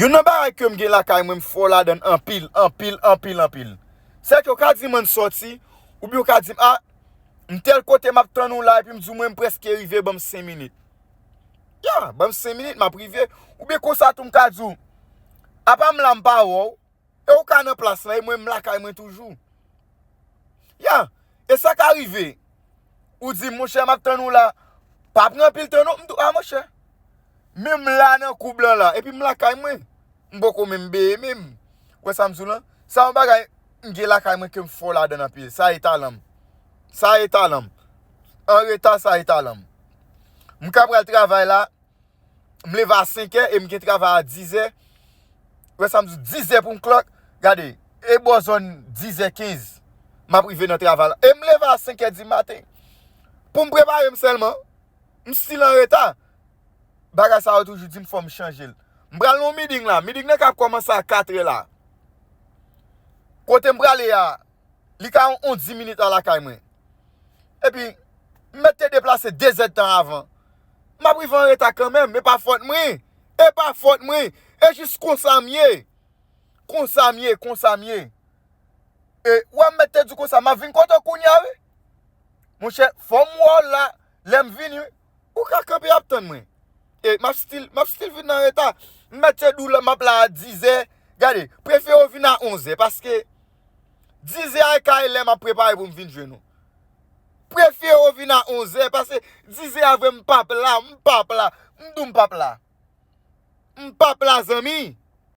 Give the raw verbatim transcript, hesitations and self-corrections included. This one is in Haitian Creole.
Youn nan bagay ke m gen lakay mwen, m fò ladan l anpil, anpil, anpil, anpil. Sèke w ka di m ann sòti, oubyen w ka di m, a, m tèl kote m ap tann ou la, epi m di w mwen m prèske rive, ban m senk minit. Ya, ban m senk minit, m ap rive. Oubyen konsa tou m ka di w, apa m la m pa wè w, e w ka nan plas la, e mwen m lakay mwen toujou. Ya, e sa ka rive. Ou di, monchè, m ap tann ou la. Pa pran anpil tan non, m di w, a, monchè. Men m la nan koub lan la, epi m lakay mwen. M poko menm beye menm. Ou wè sa m di w lan? Sa yon bagay m gen lakay mwen ke m fò ladan l anpil. Sa e talan m. Sa e talan m. Anreta, sa e talan m. M ka pral travay la, m leve a senk è e m gen travay a diz è. Ou wè sa m di w, diz è pou m clock. Gade, e bò zòn diz è kenz, m ap rive nan travay la. E m leve a senk è di maten. Pou m prepare m sèlman, m still anreta. Bagay sa yo toujou di m fò m chanje l. M pral nan yon meeting la. Meeting nan k ap kòmanse a kat è la. Kote m prale a, li ka yon, yon dis minit a lakay mwen. Epi, m mèt te deplase de zèdtan avan. M ap rive anreta kanmenm, e pa fòt mwen. E pa fòt mwen. E jis konsa m ye. Konsa m ye, konsa m ye. E, w wè m mèt te di w konsa, m ap vin kote w kounye a, wi. Monchè, fò m wè w la, lè m vini, wi. Ou ka kanpe ap tann mwen. E, m ap still, m ap still vin nan reta. M mèt te di w la, m ap la a diz è. Gade, prefere w vin a onz è, paske diz è a e ka e lè m ap prepare pou m vin jwenn ou. Prefere w vin a onz è, paske diz è a vre m p ap la, m p ap la. M di w m p ap la. M p ap la, zanmi.